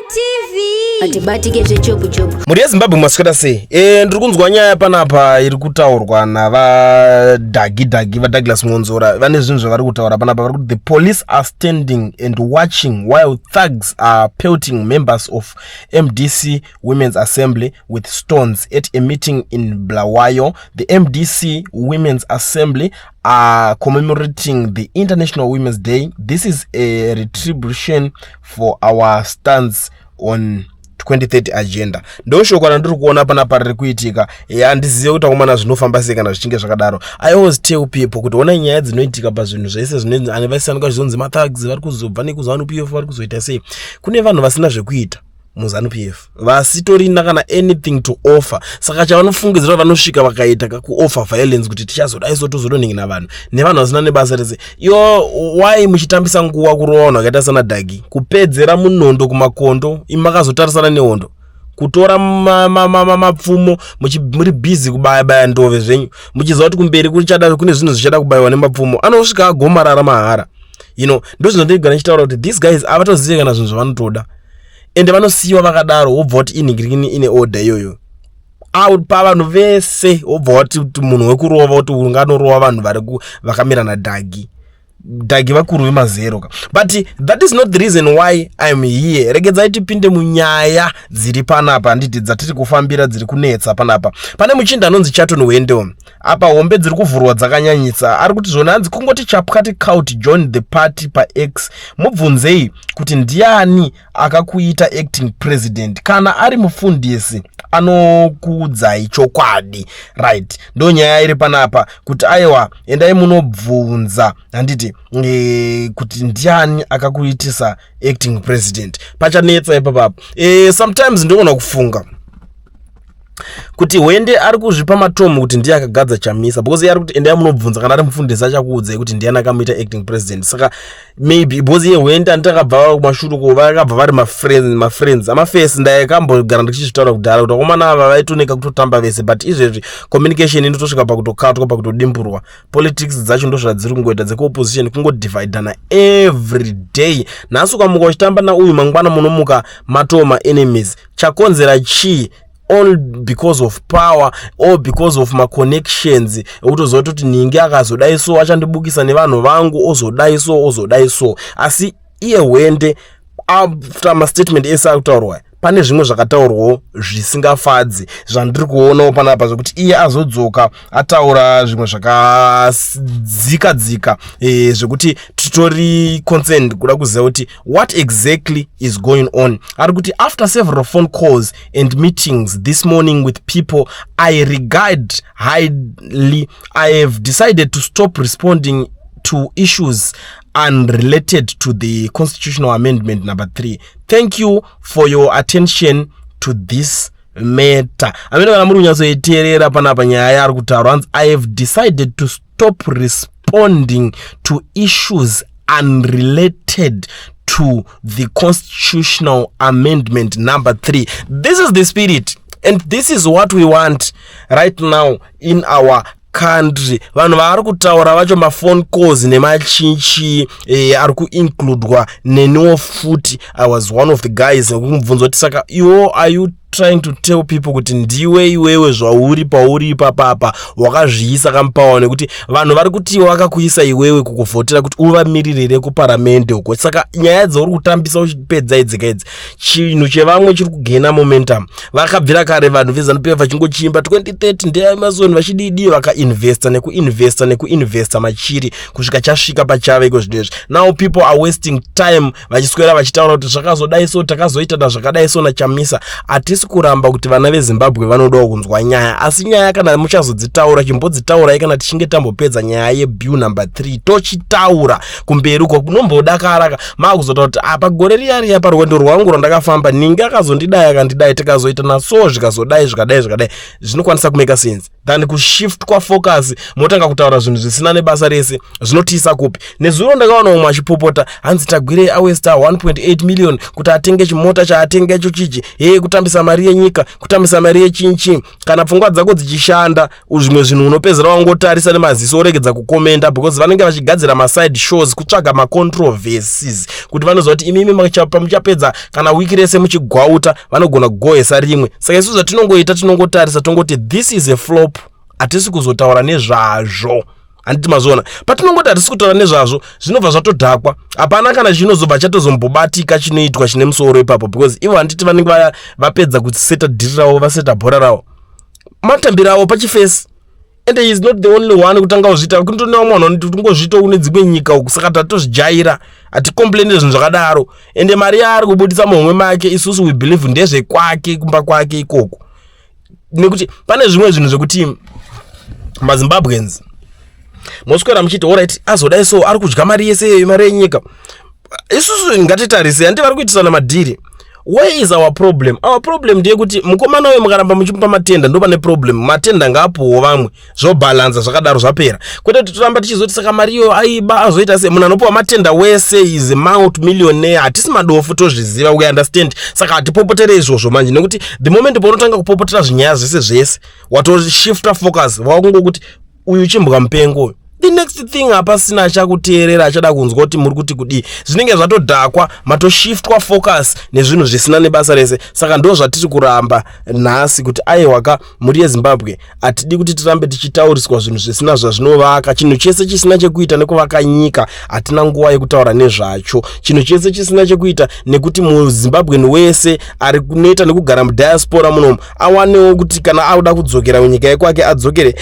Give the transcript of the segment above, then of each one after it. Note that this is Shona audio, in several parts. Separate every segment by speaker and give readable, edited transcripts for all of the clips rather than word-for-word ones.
Speaker 1: TV. Atibatike zvechopu chopu.
Speaker 2: Mhuri yeZimbabwe, maswera sei? Ndiri kunzwa nyaya panapa iri kutaurwa navaDhagi Dhagi, vaDouglas Mwonzora. Vane zvinhu zvavari kutaura panapa. Vari kuti the police are standing and watching while thugs are pelting members of MDC Women's Assembly with stones at a meeting in Bulawayo. The MDC Women's Assembly are commemorating the International Women's Day. This is a retribution for our stance on 2030 agenda. Ndo shoko randiri kuona panapa riri kuitika. Handizive kuti akomana zvinofamba sei kana zvichinge zvakadaro. I always tell people kuti ona, nyaya dzinoitika pazvinhu zvese zvinovasanuka zvizonzi mathugs vari kuzobva nekuZANU PF, vari kuzoita sei, kune vanhu vasina zvekuita muZANU PF, vasitorina kana anything to offer. Saka chavanofungidzira, vanosvika vakaita kuoffer violence kuti tichazodai so, tozodonhingina vanhu nevanhu vasina nebasa rese. Iwo wai muchitambisa nguva kurova vanhu vakaita sana Dhagi, kupedzera munondo kumakondo, imi makazotarisana nehondo, kutora mapfumo, muri busy kubaya baya ndove zvenyu, muchiziva kuti kumberi kuchada kune zvinhu zvichada kubayiwa nemapfumo, anosvika agomarara mahara. Ndo zvinondigara ndichitaura kuti these guys havatozive kana zvinhu zvavanotoda, ende vanosiyiwa vakadaro. Wobva wati inhingirikini ine order iyoyo pavanhu vese, wobva wati kuti munhu wekurova, kuti unganorova vanhu vari vakamira naDhagi Dhagi, vakuru vemazero ka. But that is not the reason why I'm here. Regedzai tipinde munyaya dziri panapa, handiti, dzatiri kufambira, dziri kunetsa panapa. Pane muchinda anonzi Chaton Wendel. Apa hombe dziri kuvhurwa dzakanyanyisa. Ari kuti zvona, hanzi kungoti chapwati cult join the party paX, mubvunzei kuti ndiani akakuita acting president. Kana ari mufundisi, anokuudzai chokwadi. Right, ndo nyaya iri panapa, kuti aiwa, endai munobvunza, handiti, kuti ndiani akakuitisa acting president. Pachanetsa ipapapo. Sometimes ndogona kufunga kuti Hwende ari kuzvipa matomu kuti ndiye akagadza Chamisa, because iye ari kuti endai munobvunza, kana ari mufundisi achakuudzai kuti ndiani akamuita acting president. Saka maybe because iye Hwende anditi akabva kumashure ko, vakabva vari mafriends amafesi. Ndaikambogara ndichizvitaura kudhara kuti vakomana ava vaitoneka kutotamba vese, but izvezvi communication inotosvika pakutokatwa, pakutodimburwa. Politics dzacho ndo zvadziri kungoita dzekuopposition, kungodivhaidhana every day. Nhasi ukamuka uchitamba nauyu, mangwana munomuka matoma enemies. Chakonzera chii? All because of power, all because of maconnections ekutoziva kuti ninge akazodai so achandibukisa nevanhu vangu, ozodai so, ozodai so. Asi iye Hwende, after mastatement ese ari kutaurwa, pane zvimwe zvakataurwawo zvisingafadzi zvandiri kuonawo panapa, zvekuti iye azodzoka ataura zvimwe zvakadzika dzika, zvekuti titori concerned kuda kuziva kuti what exactly is going on. Ari kuti, "After several phone calls and meetings this morning with people I regard highly, I have decided to stop responding to issues unrelated to the constitutional amendment number 3. Thank you for your attention to this matter." Amene kana muri kunyatsoiteerera panapa nyaya yaari kutaura, hanzi, "I have decided to stop responding to issues unrelated to the constitutional amendment number 3." This is the spirit and this is what we want right now in our country. Vanhu vaari kutaura vacho, maphone calls nemachinchi, ari kuincludwa neniwo futi. I was one of the guys ekumubvunza kuti saka iwo, are you trying to tell people kuti ndiwe iwewe zvauri pauri ipapapa wakazviisa kamupawa, nekuti vanhu vari kuti vakakuisa iwewe kukuvhotera kuti uvamiririre kuparamende uko? Saka nyaya dzauri kutambisa uchipedza idzika idzi, chinhu chevamwe chiri kugaina momentum. Vakabvira kare vanhu veZANU PF vachingochimba 2030 ndeAmazon, vachididi, vakainvesta nekuinvesta nekuinvesta machiri kusvika chasvika pachave iko zvino izvi. Now people are wasting time vachiswera vachitaura kuti zvakazodai so, takazoita zvakadai so naChamisa. Hatisi kuramba kuti vana veZimbabwe vanodawo kunzwa nyaya, asi nyaya kana muchazodzitaura, chimbodzitaurai kana tichinge tambopedza nyaya yebill number 3, tochitaura kumberi uko kunombodakara maakuzotaura kuti apa gore riya riya parwendo rwangu rwandakafamba, ninge akazondidai, akandidai, tikazoita naso, zvikazodai, zvikadai, zvikadai, zvinokwanisa kumake sense than kushift kwafocus, motanga kutaura zvinhu zvisina nebasa rese. Zvinotiisa kupi? Nezuro ndakaona umwe achipopota, hanzi Tagwirei awasta 1.8 million kuti atenge chimota chaatenga icho chichi, hee, kutambisa. mari yenyika, kutambisa mari yechinchi. Kana pfungwa dzako dzichishanda, zvimwe zvinhu unopedzera wangotarisa nemaziso, oregedza kukomenda, because vanenge vachigadzira maside shows kutsvaga macontroversies, kuti vanoziva kuti imimi pamuchapedza kana wiki rese muchigwauta, vanogona kugohesa rimwe. Saka isu zvatinongoita, tinongotarisa, tongoti this is a flop, hatisi kuzotaura nezvazvo, handiti mazviona? Patinongoti hatisi kutaura nezvazvo, zvinobva zvatodhakwa. Hapana kana chinozobva chatozombobatika chinoitwa chine musoro ipapo, because ivo, handiti vanenge vapedza kuseta dhiri ravo, vaseta bhora ravo, matambiro avo pachifesi. And he is not the only one kutanga kuzviita. Kundone vamwe vanhu tongozviitawo kune dzimwe nyika uku. Saka tatozvijaira, haticomplaini zvinhu zvakadaro. Ende mari yaari kubudisa muhomwe make, isusu we believe ndezvekwake, kumba kwake ikoko, nekuti pane zvimwe zvinhu zvekuti maZimbabweans moswera muchiti, alright, azodai, so ari kudya mari yese, mari yenyika. Isusu ngatitarise, handi vari kuitisana madhiri? Where is our problem? Our problem ndeyekuti mukomana uyo mukaramba muchimupa matenda, ndo pane problem. Matenda ngaapuwo vamwe, zvobhalanza zvakadaro, zvapera, kwete kuti toramba tichizoti saka mari iyo aiba, azoita sei. Munhu anopiwa matenda wese is multi millionaire. Hatisi madofu, tozviziva, we understand. Saka hatipopotere izvozvo manje, nekuti the moment paunotanga kupopotera zvinyaya zvese zvese, watoshifta focus, wakungokuti uyu chimbwa mupengo uyu. The next thing, hapasina achakuteerera, achada kunzwa kuti muri kuti kudii. Zvinenge zvatodhakwa, matoshiftwa focus nezvinhu zvisina nebasa rese. Saka ndo zvatiri kuramba nhasi kuti aiwaka, mhuri yeZimbabwe, hatidi kuti tirambe tichitauriswa zvinhu zvisina zvazvinovaka. Chinhu chese chisina chekuita nekuvaka nyika, hatina nguva yekutaura nezvacho. Chinhu chese chisina chekuita nekuti muZimbabwen wese ari kunoita nekugara mudiaspora munomu awanewo kuti kana auda kudzokera munyika yekwake adzokere,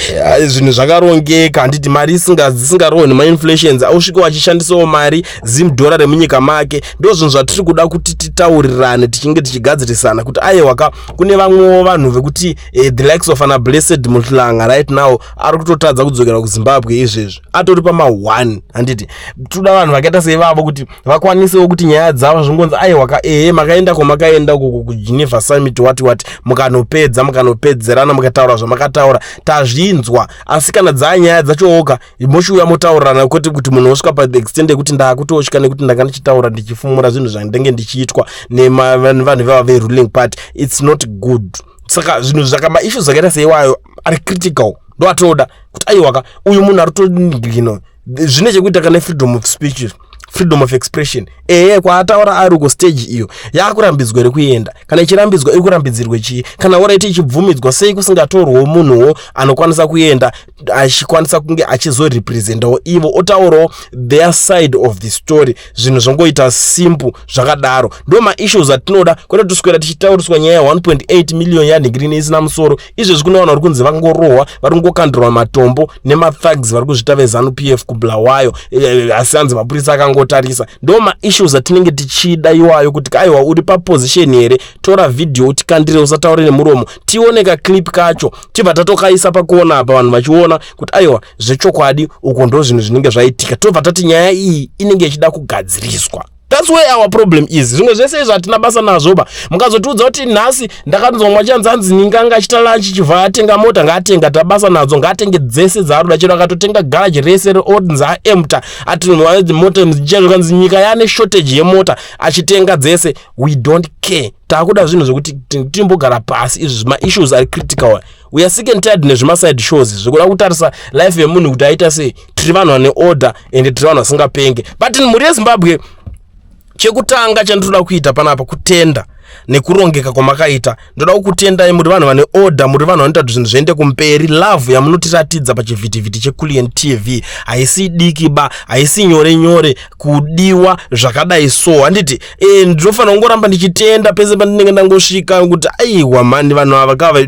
Speaker 2: zvinhu zvakarongeka, handiti? Mari dzisingarohwe nemainflations, ausvike achishandisawo mari zimudhora remunyika make. Ndo zvinhu zvatiri kuda kuti titaurirane, tichinge tichigadzirisana kuti aiwaka, kune vamwewo vanhu vekuti the likes of ana Blessed Muhlanga right now ari kutotadza kudzokera kuZimbabwe izvezvi, atori pama1, handiti? Toda vanhu vakaita seivavo kuti vakwanisewo kuti nyaya dzavo zvingonzi, aiwaka, ehe, makaenda kwamakaenda ukoko kuGeneva summit, wati wati, mukanopedza, mukanopedzerana, mukataura zvamakataura, tazvinzwa. Asi kana dzanyaya dzachooka, mochiuya motaurirana, kwete kuti munhu osvika pathe extent yekuti ndaakutotya nekuti ndanga ndichitaura, ndichifumura zvinhu zvandenge ndichiitwa nevanhu vava veruling party. It's not good. Saka zvinhu zvaka maissues akaita seiwayo ari critical, ndo atoda kuti aiwaka, uyu munhu ari togino zvine chekuita kana freedom of speech, freedom of expression. Ehe, kwaataura ari kustage iyo, yaakurambidzwa here kuenda? Kana ichirambidzwa, iri kurambidzirwe chii? Kana oraiti ichibvumidzwa, sei kusingatorwawo munhuwo anokwanisa kuenda, achikwanisa kunge achizorepresentawo ivo, otaurawo their side of the story? Zvinhu zvongoita simple zvakadaro. Ndo maissues atinoda, kwete tuswera tichitauriswa nyaya ya1.8 million yanhigirini isina musoro. Izvezvi kune vanhu vari kunzi vangorohwa, vari kungokandirwa matombo nemathugs vari kuzvita veZANU PF kuBulawayo, asi anzi mapurisa akangotarisa. Ndo maissues atinenge tichida iwayo, kuti aiwa, uri paposition here? Tora vhidhiyo utikandire, usataure nemuromo, tione kaclip kacho, tibva tatokaisa pakuona apa, vanhu vachiona kuti aiwa, zvechokwadi uko ndo zvinhu zvinenge zvaitika. Tobva tati nyaya iyi inenge ichida kugadziriswa. That's where our problem is. Zvimwe zvese izvo hatina basa nazvo ba. Mukazotiudza kuti nhasi ndakanzwa mwachanzi anzi ninganga achita lunch, chivha atenga mota, ngaatenga, tabasa nadzo, ngaatenge dzese dzaaroda. Chero akatotenga garage rese reodnzi aemta, ati mota kanzi nyika yaane shortage yemota, achitenga dzese, we don't care. Taakuda zvinhu zvekuti timbogara pasi. Izvi maissues ari critical. We are sick and tired nezvemaside shows, zvekuda kutarisa life yemunhu kuti aita sei. Tiri vanhu vane order ende tiri vanhu vasingapenge. But mhuri yeZimbabwe, chekutanga chandinoda kuita panapa kutenda nekurongeka kwamakaita. Ndoda kukutendai, muri vanhu vane order, muri vanhu vanoita kuti zvinhu zviende kumberi. Love yamunotiratidza pachivhitivhiti cheCulian TV haisi diki ba, haisi nyore nyore kudiwa zvakadai. So handiti ndinofanira kungoramba ndichitenda pese pandinenge ndangosvika, kuti aiwa mani, vanhu ava kava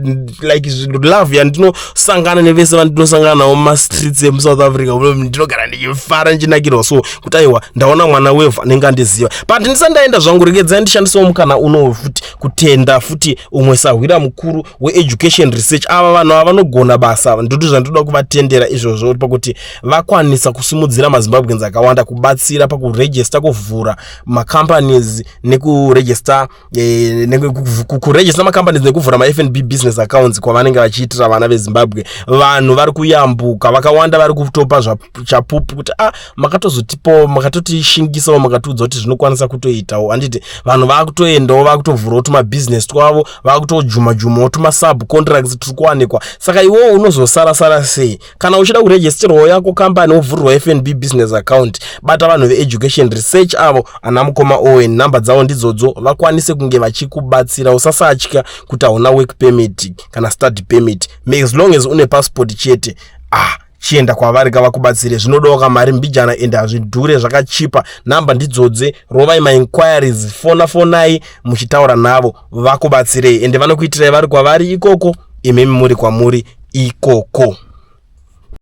Speaker 2: like love yandinosangana nevese vandinosangana navo mumastreets emuSouth Africa, ndinogara ndichifara, ndichinakirwa. So kuti aiwa, ndaona mwana wevhu anenge andiziva. But ndisati ndaenda zvangu, regedzai ndishandisewo mukana unowu futi kutenda futi umwe sahwira mukuru weeducation research. Ava vanhu ava vanogona basa, ndoti zvandoda kuvatendera izvozvo, pakuti vakwanisa kusimudzira maZimbabweans akawanda, kubatsira pakurejista, kuvhura macompanies nekurejista, kurejista macompanies nekuvhura maFNB business accounts kwavanenge vachiitira vana veZimbabwe. Vanhu vari kuyambuka vakawanda, vari kutopa chapupu kuti a ah, makatozotipawo, makatotishingisawo, makatiudza kuti zvinokwanisa kutoitawo, handiti? Vanhu vakutoendawo. Vakutovhurawo tumabhizinesi twavo, vakutojuma jumawo tumasub contracts turi kuwanikwa. Saka iwowo unozosara sara sei? Kana uchida kuregisterwawo yako kambani, wovhurirwa FNB business account, bata vanhu veEducation Research avo, ana mukoma Owen. Nhamba dzavo ndidzodzo, vakwanise kunge vachikubatsira. Usasatya kuti hauna work permit kana study permit. As long as une passport chete, ah, chienda kwavari kavakubatsire. Zvinodawo kamari mbijana, ende hazvidhure, zvakachipa. Nhamba ndidzodze, rovai mainquiries, fona fonai muchitaura navo, vakubatsirei, ende vanokuitirai vari kwavari ikoko, imimi muri kwamuri ikoko.